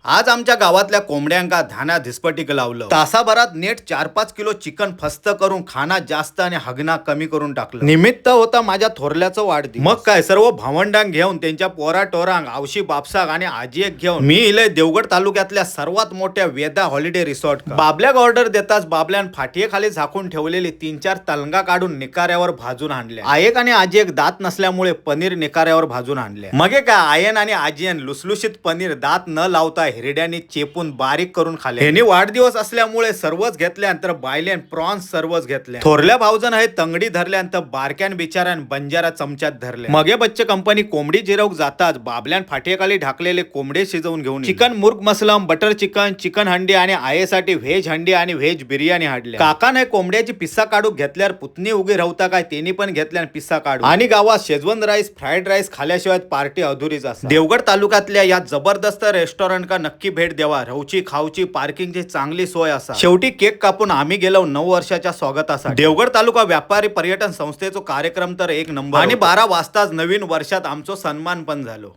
आज आमच्या गावातल्या कोंबड्यांका धाना धिसपटीक लावलं. तासाभरात नेट 4-5 किलो चिकन फस्त करून खाना जास्त आणि हगना कमी करून टाकलं. निमित्त होता माझ्या थोरल्याचं वाढदिवस. मग काय, सर्व भावंडांक घेऊन, त्यांच्या पोरा टोरांग, आवशी बापसाक आणि आजी एक घेऊन मी इले देवगड तालुक्यातल्या सर्वात मोठ्या वेदा हॉलिडे रिसॉर्ट. बाबल्याक ऑर्डर देताच बाबल्यान फाटयेखाली झाकून ठेवलेली 3-4 तलंगा काढून निकाऱ्यावर भाजून आणल्या. आयेक आणि आजी एक दात नसल्यामुळे पनीर निकाऱ्यावर भाजून आणले. मगे काय, आयन आणि आजीयन लुसलुशीत पनीर दात न लावता हिरड्याने चेपून बारीक करून खाल्ले. ह्यांनी वाढदिवस असल्यामुळे सर्वच घेतल्यानंतर बायल्यान प्रॉन्स सर्वच घेतले. थोरल्या भावजन हे तंगडी धरल्यानंतर बारक्यान बिचाऱ्यान बंजारा चमच्यात धरले. मगे बच्चे कंपनी कोंबडी जिरवूक जाताच बाबल्यान फाटयेखाली ढाकलेले कोंबडे शिजवून घेऊन चिकन मुर्ग musallam, butter chicken, chicken handi आणि आयेसाठी व्हेज हंडी आणि व्हेज बिर्याणी हाडल्या. काकाने कोंबड्याची पिस्सा काढूक घेतल्यावर पुतणी उगी राहता काय, त्यांनी पण घेतल्या पिस्सा काढून. आणि गावात शेजवन राईस, फ्राईड राईस खाल्याशिवाय पार्टी अधुरीच असते. देवगड तालुक्यातल्या या जबरदस्त रेस्टॉरंट का नक्की भेट द्यावा. रवची खावची पार्किंगची चांगली सोय असा. शेवटी केक कापून आम्ही गेलो 9 वर्षाच्या स्वागतासाठी. देवगड तालुका व्यापारी पर्यटन संस्थेचो कार्यक्रम तर एक नंबर. आणि 12 वाजताच नवीन वर्षात आमचो सन्मान पण झालो.